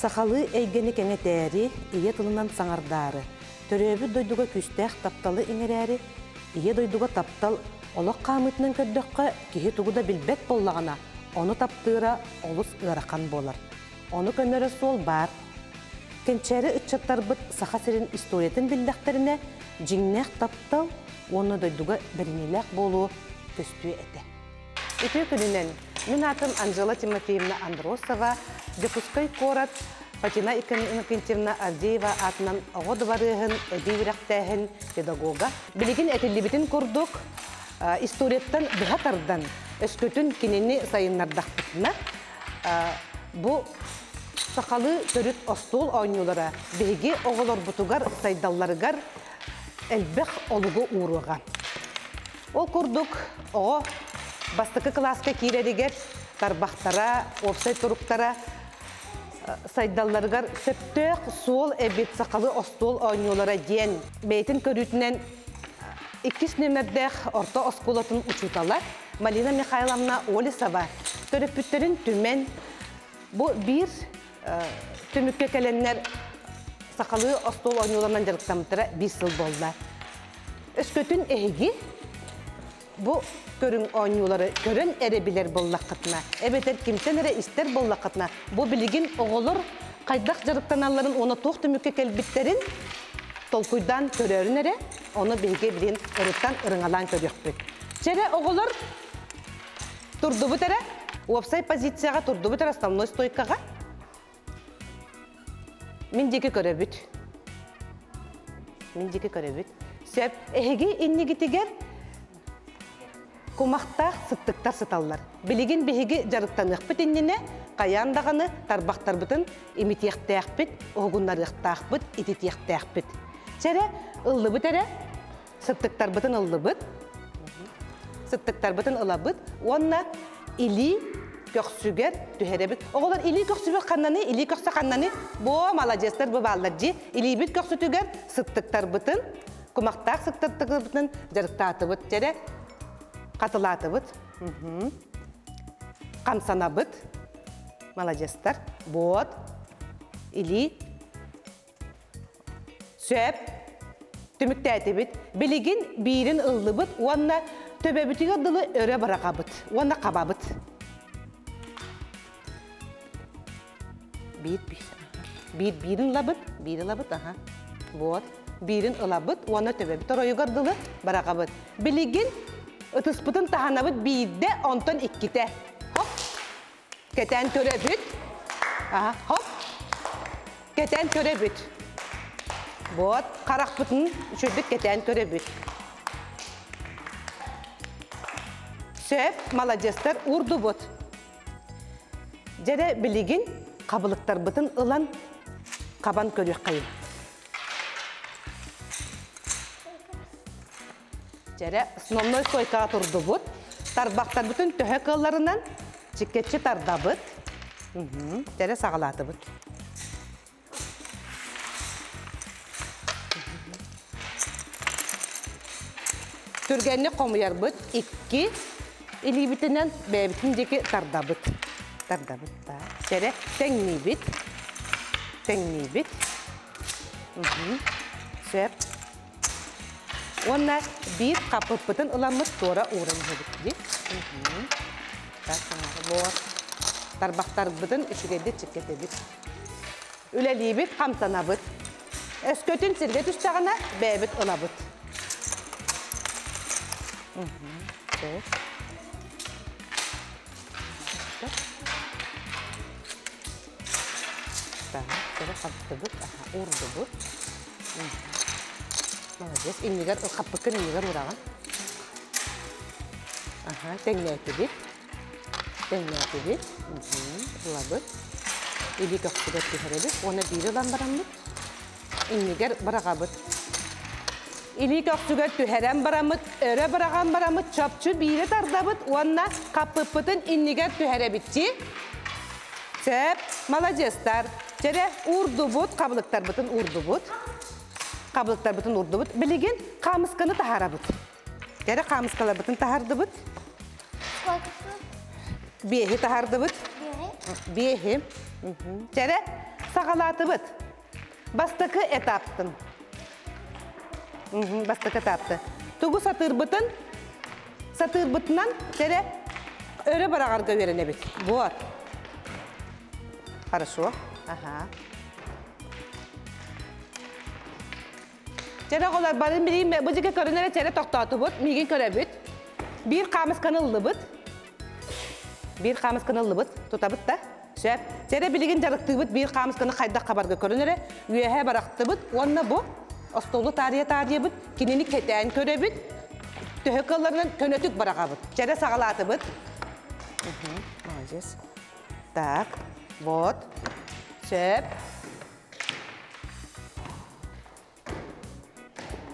Сахалыы эйгэни кэҥэтээри, ийэ тылынан саҥардаары, төрөөбүт дойдуга күүстээх тапталы иҥэрээри, ийэ дойдуга таптал олох хаамыытынан көрдөххө, киһи тугу да билбэт буоллаҕына, ону таптыыра олус ыарахан буолар. Ону көннөрөр суол баар. Кэнчээри ыччаттарбыт Саха сирин историятын биллэхтэринэ, дьиҥнээх таптал уонна дойдуга бэриниилээх буолуу көстүө этэ. Үтүө күнүнэн! Мин аатым Анжела Тимофеевна Андросова, Дьокуускай куорат Фатина Иннокентьевна Авдеева аатынан оҕо дыбарыаһын эбии үөрэхтээһин педагога. Билигин этиллибитин курдук, историяттан быһа тардан, өскөтүн кинини сайыннардахпытына, бу сахалыы төрүт остуол оонньуулара биһиги оҕолорбутугар сайдалларыгар элбэх олугу ууруоҕа. Ол курдук, оҕо бастакы кылааска киирэригэр тарбахтара, уопсай туруктара сайдалларыгар сөптөөх суол эбит сахалыы остуол оонньуулара диэн бэйэтин көрүүтүнэн иккис нүөмэрдээх орто оскуолатын учуутала Малина Михайловна Олесова төрөппүттэрин түмэн бу биир түмүккэ кэлэннэр сахалыы остуол оонньууларынан дьарыктаммыттара биир сыл буолла. Өскөтүн эһиги бу көрүҥ оонньуулары көрөн эрэ билэр буоллаххытына, эбэтэр кимтэн эрэ истэр буоллаххытына, бу билигин оҕолор хайдах дьарыктаналларын уонна туох түмүккэ кэлбиттэрин толкуйдаан көрөөрүн эрэ, ону биһиги билигин ырыттан ырыҥалаан көрүөхпүт. Чэрэ оҕолор турдубут эрэ, уопсай позицияҕа турдубут эрэ основной стойкаҕа. Мин диэки көрөбүт. Мин диэки көрөбүт. Сөп. Эһиги иннигитигэр кумахтаах сыттыктар сыталлар. Билигин биһиги дьарыктаныахпыт иннинэ хайаан даҕаны тарбахтарбытын имитиэхтээхпит, уһугуннарыахтаахпыт, ититиэхтээхпит. Чэрэ, ыллыбыт эрэ, сыттыктарбытын ыллыбыт, сыттыктарбытын ылабыт уонна илии көхсүгэр түһэрэбит. Оҕолор илии көхсүбүт ханнаны, илии көхсө ханнаны? Бо, маладьыастар бу бааллар дии. Илиибит көхсүтүгэр сыттыктарбытын, кумахтаах сыттыктарбытын дьарыктаатыбыт. Дьэрэ хатылаатыбыт. Хамсанабыт. Маладьыастар. Вот. Илии Сөп. Түмүктээтибит. Билигин биирин ыллыбыт уонна төбөбүтүгэр дылы өрө быраҕабыт уонна хабабыт. Биир биир. Биир биирин ылабыт, биир ылабыт, аха. Вот. Биирин ылабыт уонна төбөбүт оройугар дылы быраҕабыт. Билигин ытыспытын таһанабыт биирдэ, онтон иккитэ. Хоп. Кэтээн көрөбүт. Аха, хоп. Кэтээн көрөбүт. Вот, харахпытын үчүгдүк кэтээн көрөбүт. Сөп, маладьыастар, уурдубут. Дьэрэ билигин хабылыктарбытын ылан хабан көрүөххэйин. Дьэрэ, основной стойкаҕа турдубут. Тарбахтарбытын төһө кыалларынан чиккэччи тардабыт. Дьэрэ саҕалаатыбыт. Түргэнник хомуйарбыт икки илиибитинэн бэйэбитин диэки тардабыт. Тардабыт да. Дьэрэ тэҥниибит. Тэҥниибит. Сөп. Уонна биир хаппыппытын ыламмыт туора ууран иһэбит дии. Вот. Тарбахтарбытын үчүгэйдик чиккэтэбит. Үлэлиибит, хамсанабыт. Өскөтүн сиргэ түстэҕинэ бэйэбит ылабыт. Так, хаптыбыт, уурдубут. Молодец. Иннигэр хаппыккын иннигэр уураҕын. Аха, тэҥнээтибит. Тэҥнээтибит. Ылабыт. Илии көхсүгэр түһэрэбит. Уонна биири ылан бараммыт. Иннигэр быраҕабыт. Илии көхсүгэр түһэрэн бараммыт, өрө быраҕан бараммыт, чопчу биири тардабыт уонна хаппыппытын иннигэр түһэрэбит дии. Сөп, маладьыастар. Чэрэ, уурдубут, хабылыктарбытын уурдубут. Хабылыктарбытын уурдубут. Билигин хаамысканы таһаарабыт. Кэрэ хаамыскаларбытын таһаардыбыт. Биэһи таһаардыбыт. Биэһи. Чэрэ, Саҕалаатыбыт. Бастакы этаптын. Бастакы этапты. Тугу сатыырбытын сатыырбытынан кэрэ өрө бараҕарга үөрэнэбит. Вот. Хорошо. Ага. Чэрэ оҕолор барын билиим бу дьигэ көрүн эрэ чэрэ тохтоотубут, миигин көрөбүт. Биир хаамысканы ыллыбыт. Биир хаамысканы ыллыбыт, тутабыт да. Сөп. Чэрэ билигин дьарыктыыбыт биир хаамысканы хайдах хабарга көрүн эрэ үөһэ барахтыбыт уонна бу остуолу таарыйа таарыйабыт, кинини кэтээн көрөбүт. Төһө кыалларынан көнөтүк бараҕабыт. Чэрэ саҕалаатыбыт. Молодец. Так, вот. Сөп.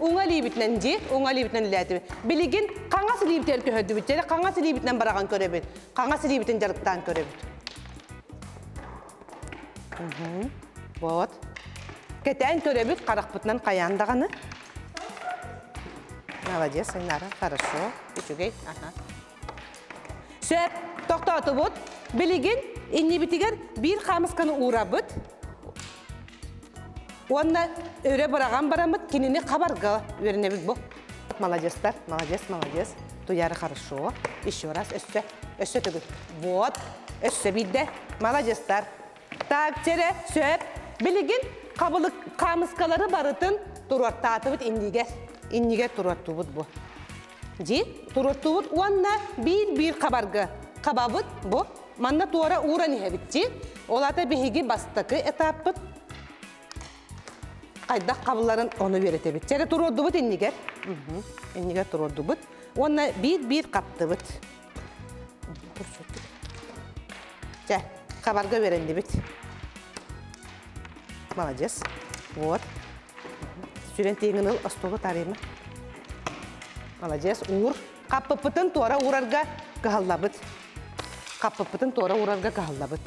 Уҥа илиибитинэн дии, уҥа илиибитинэн үлээтибит. Билигин хаҥас илиибитигэр көһөрдүбүт. Дьэ, хаҥас илиибитинэн бараҕан көрөбүт. Хаҥас илиибитин дьарыктаан көрөбүт. Вот. Кэтээн көрөбүт, харахпытынан хайаан даҕаны. Молодец, Сайнара, хорошо. Үчүгэй. Ага. Сөп, тохтоотубут. Билигин иннибитигэр биир хаамысканы уурабыт. Уонна өрө быраҕан бараммыт кинини хабарга үөрэнэбит бу. Молодецтар, молодец, молодец. Туяра хорошо. Еще раз, өссө, өссө төгүл. Вот, өссө биирдэ. Молодецтар. Так, чэрэ, сөп. Билигин хабылык хаамыскалары барытын туруортаатыбыт иннигэр. Иннигэр туруортуубут бу. Дьи, туруортуубут уонна биир-биир хабарга хабабыт бу. Манна туора ууран иһэбит дьи. Ол аата биһиги бастакы этаппыт хайдах хабылларын ону үөрэтэбит. Чэрэ туруордубут иннигэр. Иннигэр туруордубут. Уонна биир-биир хаптыбыт. Чэ, хабарга үөрэннибит. Молодец. Вот. Сүрэн тииҥин ыл, остуолу таарыйма. Молодец, уур. Хаппыппытын туора уурарга кыһаллабыт. Хаппыппытын туора уурарга кыһаллабыт.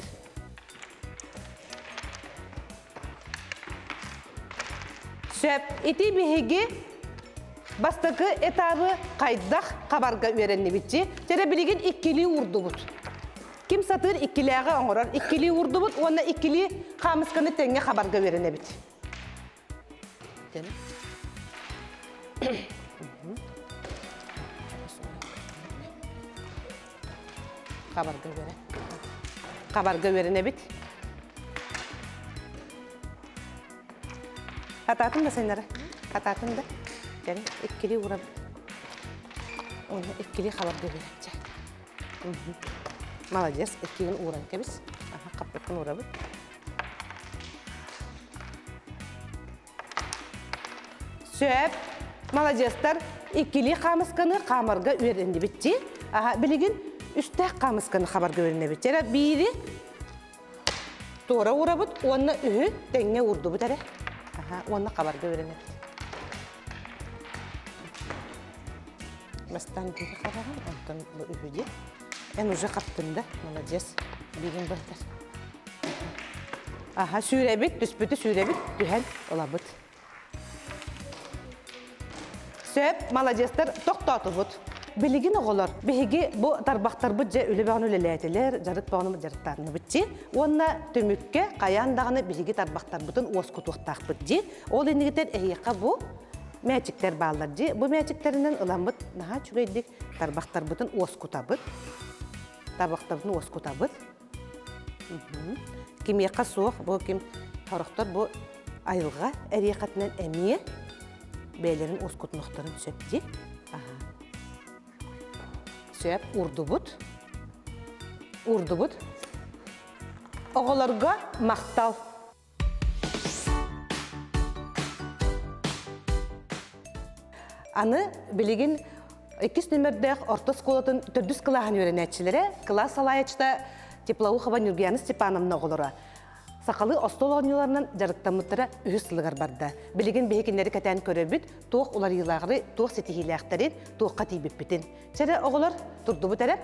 Сөп. Ити биһиги бастакы этабы хайдах хабарга үөрэннибитчи. Чэрэ билигин иккилии уурдубут. Ким сатыыр иккилээҕи оҥорор, иккилии уурдубут уонна иккилии хаамысканы тэҥҥэ хабарга үөрэнэбит. Хабарга үөрэн. Хабарга үөрэнэбит. Хатаатын да сайнара. Хатаатын да. Кэлин иккилии уурабыт. Уонна иккилии хабарга үөрэнчэ. Молодец, иккигин ууран кэбис. Аха, хаппыккын уурабыт. Сөп. Молодецтар, иккилии хаамысканы хаамарга үөрэннибит дии. Аха, билигин үстээх хаамысканы хабарга үөрэнэбит. Эрэ биири туора уурабыт уонна үһү тэҥҥэ уурдубут эрэ. Аха, уонна хабарга үөрэнэбит. Бастаан биири хабаҕын, онтон бу үһү дии. Эн уже хаптын да, молодец. Биирин быһытар. Аха, сүүрэбит, түспүтү сүүрэбит, түһэн ылабыт. Сөп, молодецтар, тохтоотубут. Билигин оҕолор, биһиги бу тарбахтарбыт дьэ үлэ бөҕөнү үлэлээтилэр, дьарык бөҕөнү дьарыктанныбыт дии. Уонна түмүккэ хайаан даҕаны биһиги тарбахтарбытын уоскутуохтаахпыт дии. Ол иннигитэн эһиэхэ бу мээчиктэр бааллар дии. Бу мээчиктэринэн ыламмыт наһаа үчүгэйдик тарбахтарбытын уоскутабыт. Тарбахтарбытын уоскутабыт. Кимиэхэ суох, бу ким сорохтор бу айылҕа эриэхэтинэн эмиэ бэйэлэрин уоскутунуохтарын сөп дии. Сөп, уурдубут. Уурдубут. Оҕолорго махтал. Аны билигин иккис нүмердээх орто оскуолатын төрдүс кылааһын үөрэнээччилэрэ, кылаас салайааччыта Теплоухова Нюргияна Степановна оҕолоро сахалыы остуол оонньууларынан дьарыктаммыттара үһүс сылыгар барда. Билигин биһи кинилэри кэтээн көрөбүт, туох уларыйыылааҕы, туох ситиһиилээхтэрин, туохха тиийбиппитин. Чэрэ оҕолор турдубут эрэ.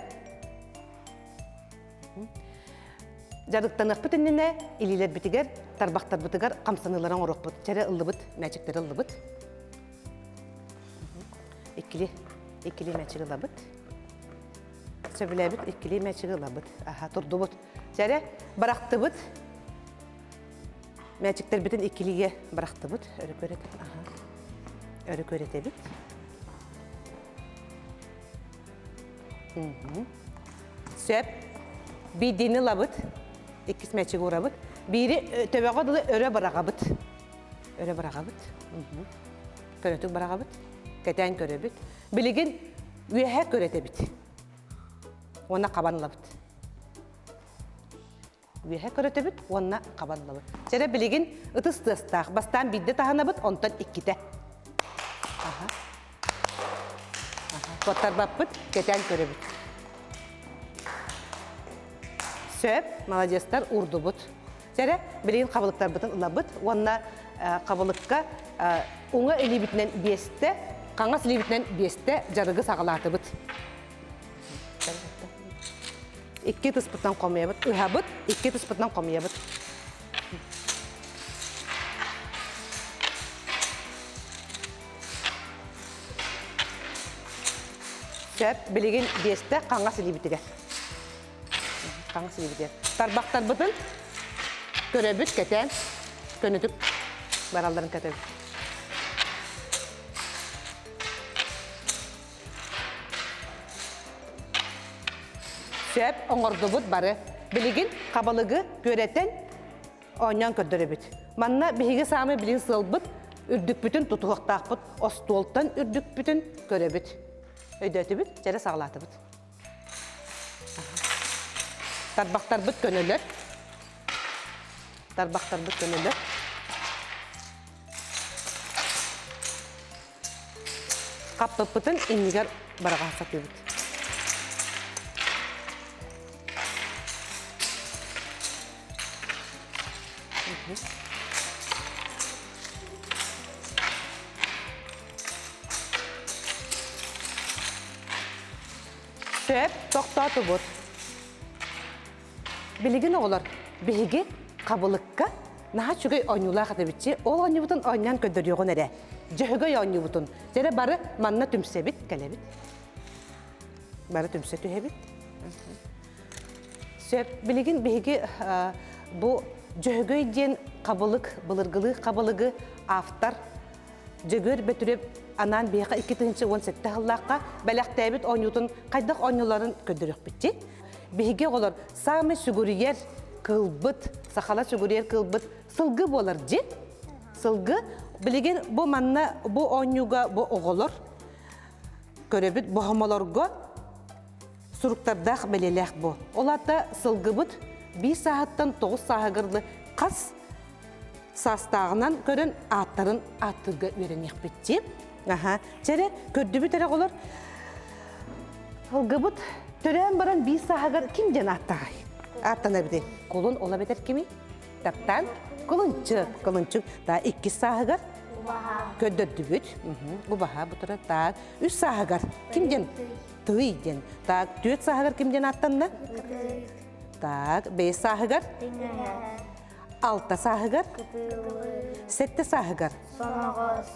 Дьарыктаныахпыт иннинэ илиилэрбитигэр, тарбахтарбытыгар хамсаныылары оҥоруохпут. Чэрэ ыллыбыт, мээчиктэри ыллыбыт. Иккили, иккили мээчиги ылабыт. Сөбүлээбит иккили мээчиги ылабыт. Аха, турдубут. Чэрэ, барахтыбыт. Мээчиктэрбитин иккилигэ бырахтыбыт. Өрө көрөтөбүт. Өрө көрөтөбүт. Сөп. Биирдиини ылабыт. Иккис мээчиги уурабыт. Биири төбөҕө дылы өрө быраҕабыт. Өрө быраҕабыт. Көнөтүк быраҕабыт. Кэтээн көрөбүт. Билигин үөһэ көрөтөбүт. Уонна хабан ылабыт. Үөһэ көрөтөбүт уонна хабан ылабыт. Чэрэ билигин ытыс тыастаах. Бастаан биирдэ таһынабыт, онтон иккитэ. Аха. Куоттарбаппыт, кэтээн көрөбүт. Сөп, маладьыастар, уурдубут. Чэрэ, билигин хабылыктарбытын ылабыт уонна хабылыкка уҥа илиибитинэн биэстэ, хаҥас илиибитинэн биэстэ дьарыгы саҕалаатыбыт. Икки ытыспытынан хомуйабыт, ыһабыт, икки ытыспытынан хомуйабыт. Сөп, билигин биэстэ хаҥас илиибитигэр. Хаҥас илиибитигэр. Тарбахтарбытын көрөбүт, кэтээн, көнөтүк баралларын кэтэбит. Сөп, оҥордубут бары. Билигин хабалыгы күөрэтэн оонньоон көрдөрөбүт. Манна биһиги саамай билин сыалбыт үрдүкпүтүн тутуһуохтаахпыт, остуолтан үрдүкпүтүн көрөбүт. Өйдөөтүбүт, чэрэ саҕалаатыбыт. Тарбахтарбыт көнөлөр. Тарбахтарбыт көнөлөр. Хаппыппытын иннигэр бараҕа сатыыбыт. Сөп, тохтоотубут. Билигин оҕолор, биһиги хабылыкка наһаа үчүгэй оонньуулаах этибитчи, ол оонньуубутун оонньоон көрдөрүөҕүн эрэ. Дьөһөгөй оонньуубутун. Дьэрэ бары манна түмсэбит, кэлэбит. Бары түмсэ түһэбит. Сөп, билигин биһиги бу Дьөһөгөй диэн хабылык, былыргылыы хабылыгы автор Дьөгүөр Бөтүрүөп анаан биһиэхэ 2017 сыллаахха бэлэхтээбит оонньуутун хайдах оонньууларын көрдөрүөхпүт Биһиги оҕолор саамай сүгүрүйэр кыылбыт, сахала сүгүрүйэр кыылбыт сылгы буолар дьи. Сылгы билигин бу манна бу оонньууга бу оҕолор көрөбүт боһомолорго суруктардаах бэлиэлээх бу. Ол аата сылгыбыт биир сааһыттан тоҕус сааһыгар хас саастааҕынан көрөн ааттарын ааттыырга үөрэниэхпит дии. Аха. Чэрэ, көрдүбүт эрэ оҕолор. Сылгыбыт төрөөн баран биир сааһыгар ким диэн ааттааҕай? Ааттанар бити. Кулун ола бэтэр кими? Таптаан кулунчук. Кулунчук. Та иккис сааһыгар көрдөрдүбүт. Убаһа бутура так. Үс сааһыгар ким диэн? Тый диэн. Так, түөрт сааһыгар ким диэн ааттанна? Так, бэс сааһыгар? Алта сааһыгар? Сэттэ сааһыгар? Соноҕос.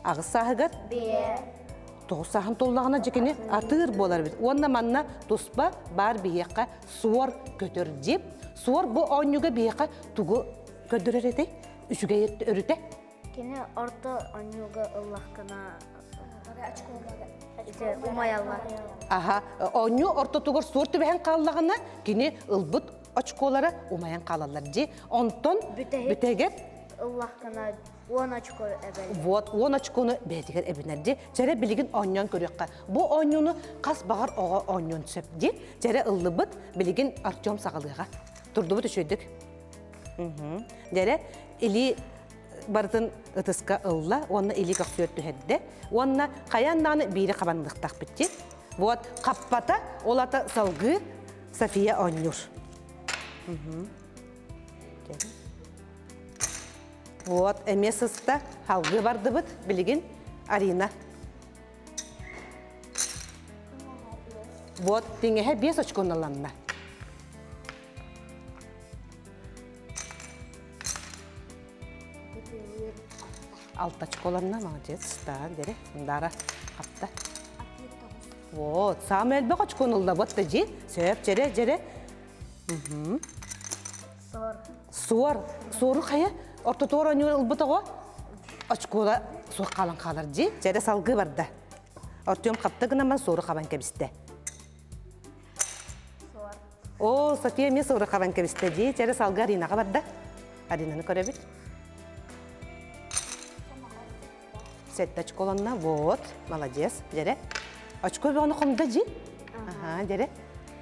Аҕыс сааһыгар? Биэ. Тоҕус сааһын толлаҕына дьикини атыыр буолар эбит. Уонна манна туспа баар биһиэхэ суор көтөр дип. Суор бу оонньууга биһиэхэ тугу көрдөрөр этэй? Үчүгэй өрүтэ? Кини орто оонньууга ыллаххына умайаллар. Аха, оонньуу ортотугар суор түбэһэн хааллаҕына, кини ылбыт очколара умайан хаалаллар дии. Онтон бүтэһигэр ыллаххына уон очко эбэллэр. Вот, уон очкону бэйэтигэр эбинэр дии. Чэрэ билигин оонньоон көрүөххэ. Бу оонньууну хас баҕар оҕо оонньуон сөп дии. Чэрэ ыллыбыт, билигин Артем саҕалыаҕа. Турдубут үчүгэйдик. Дьэрэ, илии барытын ытыска ылла уонна илии көхсүөр түһэрдэ. Уонна хайаан даҕаны биири хабанныахтаахпыт дии. Вот, хаппата, ол ата салгыы София оонньуур. Вот, эмиэ сыста, халгыы бардыбыт, билигин Арина. Вот, тиҥэһэ биэс очконаланна. Алта очколанна, молодец, так, дере, Дара, хапта. Вот, саамай элбэх очкону ылла, вот дьи, сөп, дьэрэ, дьэрэ. Сор. Суор. Суору хайа? Ортотугар оонньуур ылбыт оҕо очкола суох хаалан хаалар дии. Дьэрэ салгыы барда. Артем хапта гынан суору хабан кэбистэ. О, София эмиэ суору хабан кэбистэ дии. Дьэрэ салгыы Аринаҕа барда. Аринаны көрөбүт. Сэттэ очколонна. Вот, молодец. Дьэрэ. Очко бөҕөнү хомда дии. Аха, дьэрэ.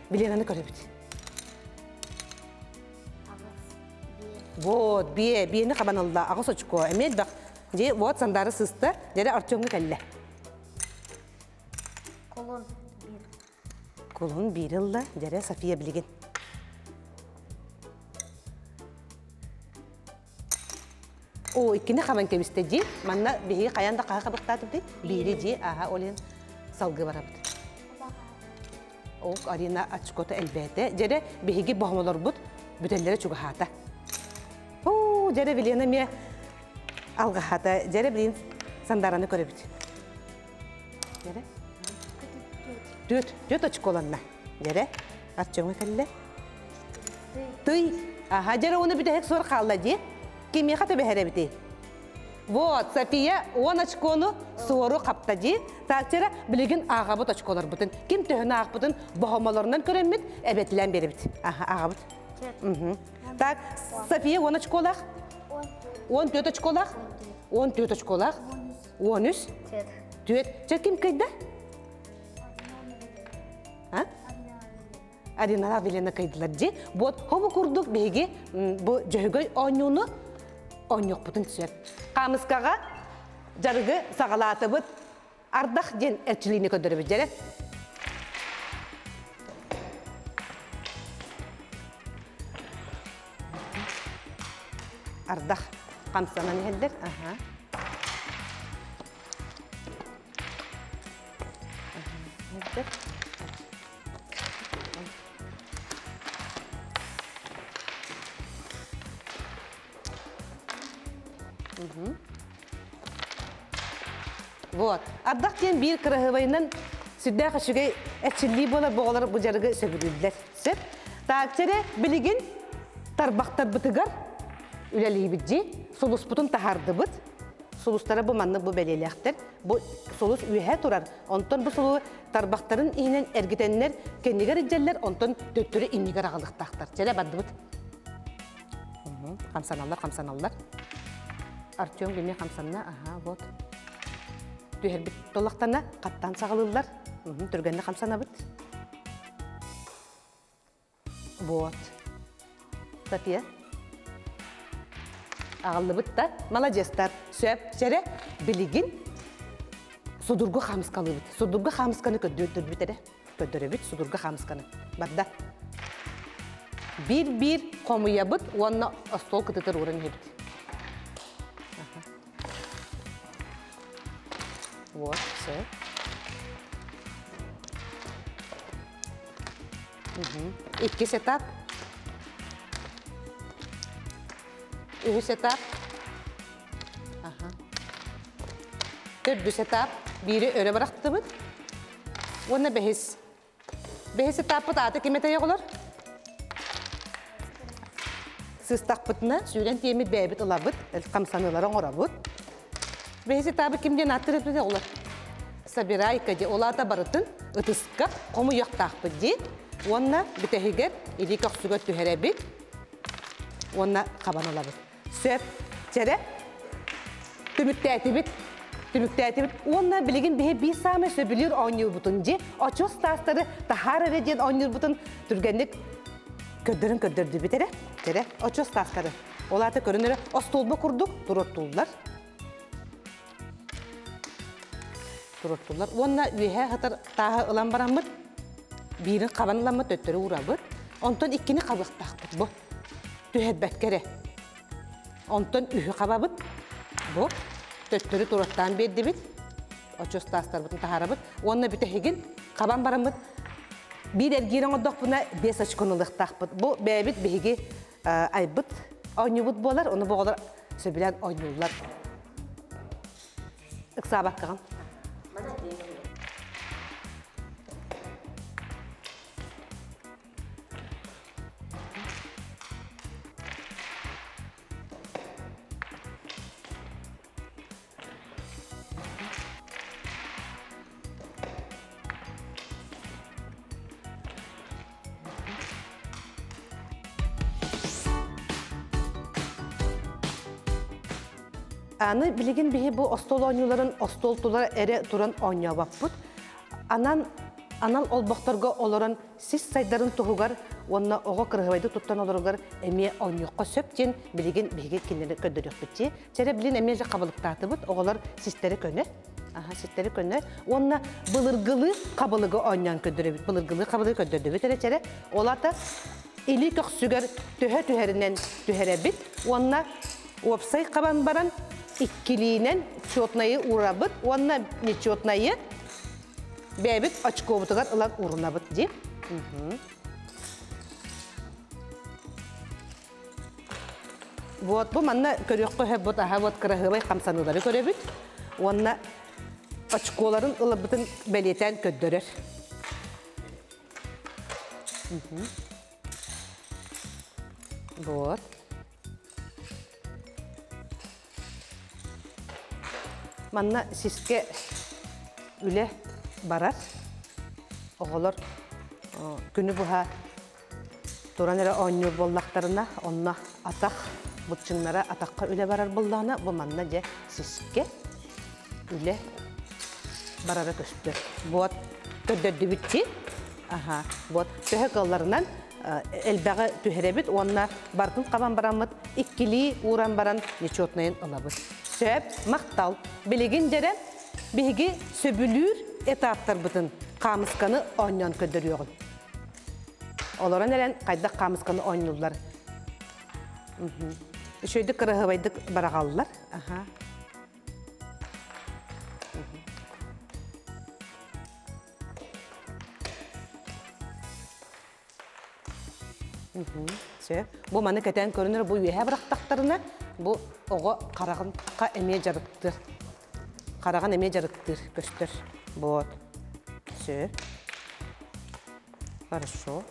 Биленаны көрөбүт. Вот, бие, биени хабан ылла, аҕыс очко. Эмиэ элбэх. Дии, вот, Сандары сыста. Дьэрэ Артемҥа кэллэ. Кулун биир. Кулун биир ылла. Дьэрэ София билигин. О, иккини хабан кэбистэ дии. Манна биһиги хайаан да хаһа хабыктаатыбыт дии. Биири дии, аха, ол иһин салгыы барабыт. Ол Арина очкота элбээтэ. Дьэрэ биһиги боһомолорбут бүтэллэрэ чугаһаата. Оо, дьэрэ Вилена эмиэ алҕаһаата. Дьэрэ билин Сандараны көрөбүт. Дьэрэ. Түөт, түөт очколанна. Дьэрэ, Артемҥа кэллэ. Тый. Аха, дьэрэ уну бүтэһик суор хаалла дии. Кимиэхэ түбэһэр эбитий? Вот, София 10 очкону суору хапта дии. Тааччара билигин ааҕабыт очколорбутун. Ким төһөнү аахпытын боһомолорунан көрөммүт, эбэтилээн биэрэбит. Аха, ааҕабыт. Так, София 10 очколаах? 14 очколаах? 14 очколаах? 13? Түөрт. Чэ, ким кыйда? А? Ариналаах Вилена кыйдылар дии. Вот хобу курдук биһиги бу дьөһөгөй оонньууну оонньуохпутун сөп. Хаамыскаҕа дьарыгы саҕалаатыбыт. Ардах диэн эрчилиини көрдөрөбүт дьэрэ. Ардах хамсанан иһэллэр. Аха. Вот. Ардах диэн биир кыраһыабайынан сүрдээх үчүгэй эрчиллии буолар бу оҕолор бу дьарыгы сөбүлүүллэр. Сөп. Так, чэрэ билигин тарбахтарбытыгар үлэлиибит дии. Сулуспутун таһаардыбыт. Сулустара бу маннык бу бэлиэлээхтэр. Бу сулус үөһэ турар. Онтон бу сулу тарбахтарын иһинэн эргитэннэр кэннигэр илдьэллэр, онтон төттөрү иннигэр аҕалыахтаахтар. Чэлэ бардыбыт. Хамсаналлар, хамсаналлар. Артем эмиэ хамсанна. Аха, вот. Түһэрбит толлахтана хаттаан саҕалыыллар. Түргэнник хамсанабыт. Вот. София. Аҕаллыбыт да, маладьыастар. Сөп, сэрэ, билигин судургу хаамыскалыыбыт. Судургу хаамысканы көрдөрбүт эрэ. Көрдөрөбүт судургу хаамысканы. Барда. Биир-биир хомуйабыт уонна остуол кытытыр ууран иһэбит. Вот, все. Иккис этап. Үһүс этап. Төрдүс этап. Биири өрө бырахтыбыт. Уонна бэһис. Бэһис этаппыт аата ким этэй оҕолор? Сыстахпытына сүүрэн тиэммит бэйэбит ылабыт, хамсаныылары оҥоробут. Бэһис этабы ким диэн ааттыыр эбит оҕолор? Собирайка дии, ол аата барытын ытыска хомуйуохтаахпыт дии. Уонна бүтэһигэр илии көхсүгэр түһэрэбит уонна хабан ылабыт. Сөп, чэрэ, түмүктээтибит. Түмүктээтибит. Уонна билигин биһи биир саамай сөбүлүүр оонньуурбутун дии, очуос таастары таһаар эрэ диэн оонньуурбутун түргэнник көрдөрөн көрдөрдүбүт эрэ. Чэрэ, очуос таастары. Ол аата көрөн эрэ остуолба курдук туруортууллар. Туруортулар. Уонна үөһээ сытар тааһы ылан бараммыт, биирин хабан ыламмыт төттөрү уурабыт. Онтон иккини хабыахтаахпыт бу. Түһэрбэккэ эрэ. Онтон үһү хабабыт. Бу төттөрү туруоттаан биэрдибит. Очуос таастарбытын таһаарабыт. Уонна бүтэһигин хабан бараммыт биир эргиир оҥордохпуна биэс очкону ылыахтаахпыт. Бу бэйэбит биһиги айбыт оонньуубут буолар. Ону бу оҕолор сөбүлээн оонньууллар. Ыксаабаккаҕын. Аны билигин биһи бу остуол оонньууларын остуол тула эрэ туран оонньообоппут. Анан анал олбохторго олорон сис сайдарын туһугар уонна оҕо кырыһыбайды туттан олоругар эмиэ оонньуохха сөп диэн билигин биһиги кинилэри көрдөрүөхпүт дии. Чэрэ билин эмиэ же хабылыктаатыбыт, оҕолор систэри көнө. Аха, систэри көнө. Уонна былыргылыы хабылыгы оонньоон көрдөрөбүт. Былыргылыы хабылыгы көрдөрдүбүт эрэ чэрэ. Ол ата илии көхсүгэр төһө түһэринэн түһэрэбит уонна уопсай хабан баран иккилиинэн четнайы уурабыт уонна нечетнайы бэйэбит очкобутугар ылан уурунабыт дии. Вот бу манна көрүөххэ сөп бут аха вот кыраһыабай хамсаныылары көрөбүт уонна очколарын ылабытын бэлиэтээн көрдөрөр. Вот. Манна сискэ үлэ барар. Оҕолор күнү быһа туран эрэ оонньуур буоллахтарына, онно атах быччыҥнара атахха үлэ барар буоллаҕына, бу манна дьэ сискэ үлэ барара көстөр. Вот көрдөрдүбүт Аха, вот төһө кыалларынан элбэҕи түһэрэбит уонна бартын хабан бараммыт иккилии ууран баран нечетнайын ылабыт. Сөп, махтал. Билигин дьэрэ биһиги сөбүлүүр этаптарбытын хаамысканы оонньоон көрдөрүөҕүн. Олорон эрэн хайдах хаамысканы оонньууллар. Үчүгэйдик кыраһыабайдык бараҕаллар. Аха. Сөп. Бу маны кэтээн көрүнэр бу үөһэ бырахтахтарына бу оҕо хараҕын эмиэ дьарыктыыр. Хараҕын эмиэ дьарыктыыр көстөр. Вот. Сөп. Хорошо.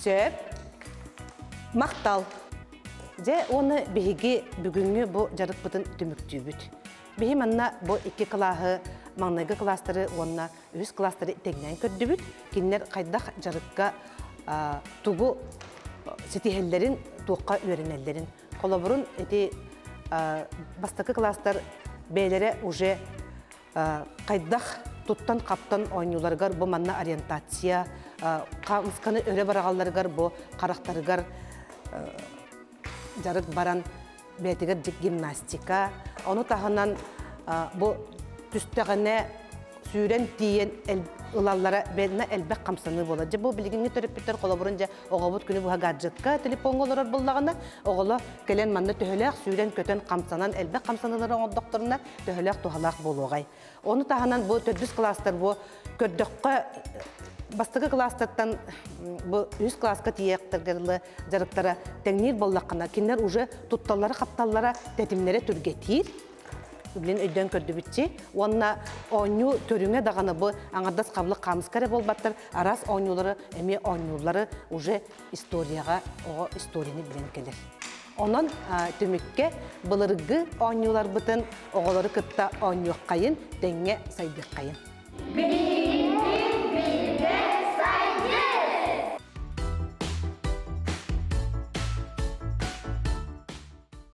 Сөп. Махтал. Дьэ, уонна биһиги бүгүҥҥү бу дьарыкпытын түмүктүүбүт. Биһи манна бу икки кылааһы, маҥнайгы кылаастары уонна үһүс кылаастары тэҥнээн көрдүбүт. Кинилэр хайдах дьарыкка тугу ситиһэллэрин, туохха үөрэнэллэрин. Холобурун ити бастакы кылаастар бэйэлэрэ уже хайдах туттан-хаптан оонньууларыгар бу манна ориентация, хаамысканы өрө бараҕалларыгар бу харахтарыгар дьарык баран бэйэтигэр гимнастика, ону таһынан бу түстэҕинэ сүүрэн тиийэн ылаллара бэйэтинэ элбэх хамсаныы буолар. Дьэ бу билигиҥҥи төрөппүттэр холобурун дьэ оҕобут күнү быһа гаджетка, телефоҥҥа олорор буоллаҕына, оҕолор кэлэн манна төһөлөөх сүүрэн-көтөн хамсанан элбэх хамсаныылары оҥордохторуна төһөлөөх туһалаах буолуоҕай. Ону таһынан бу төрдүс кылаастар бу көрдөххө бастакы кылаастартан бу үһүс кылааска тиийиэхтэргэ дьарыктара тэҥниир буоллаххына, кинилэр уже тутталлара-хапталлара тэтимнэрэ түргэтиир. Билин өйдөөн көрдүбүтчи. Уонна оонньуу көрүҥэ даҕаны бу аҥардас хабылык хаамыска эрэ буолбаттар, араас оонньуулары эмиэ оонньууллары уже историяҕа оҕо историяны билэн кэлэр. Онон түмүккэ былыргы оонньууларбытын оҕолору кытта оонньуоххайын, тэҥҥэ сайдыаххайын.